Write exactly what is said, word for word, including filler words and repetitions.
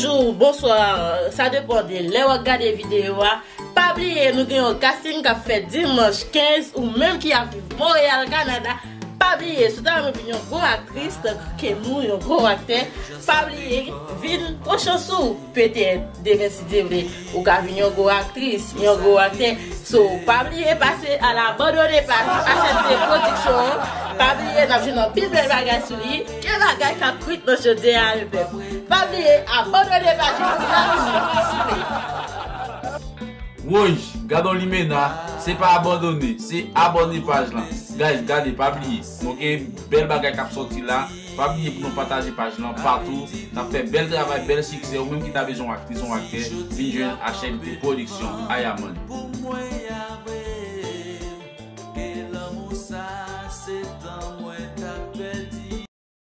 bonjou, bonswa, sa depann de lè w ap gade videyo a. Pa bliye, nou gen yon casting k ap fèt dimanch kenz, ou menm ki ap viv Montréal, Canada. Pa bliye, si w ta renmen vin yon gwo aktris, tankou Kemou, yon gwo aktè, pa bliye, vin pran chans ou. Petèt, demen, si Dye vle, ou ka vin yon gwo aktris, yon gwo aktè. So, pa bliye, pase al abòne paj H M T Production an. Pa bliye, n ap jwenn anpil bèl bagay sou li. Gen bagay k ap kwit nan chaudière a, le pèp. Pa bliye, abòne paj YouTube la, vini, vini. Woy, gadon limena, se pa abandone, se abòne paj lan. Guys, gade, pa bliye, nou gen bèl bagay k ap sòti la. Pa bliye pou nou pataje paj lan patou. N ap fè bèl travay, bèl siksè. Ou menm ki ta bezwen yon aktris, yon aktè, vin jwenn H M T Production. Ayaman.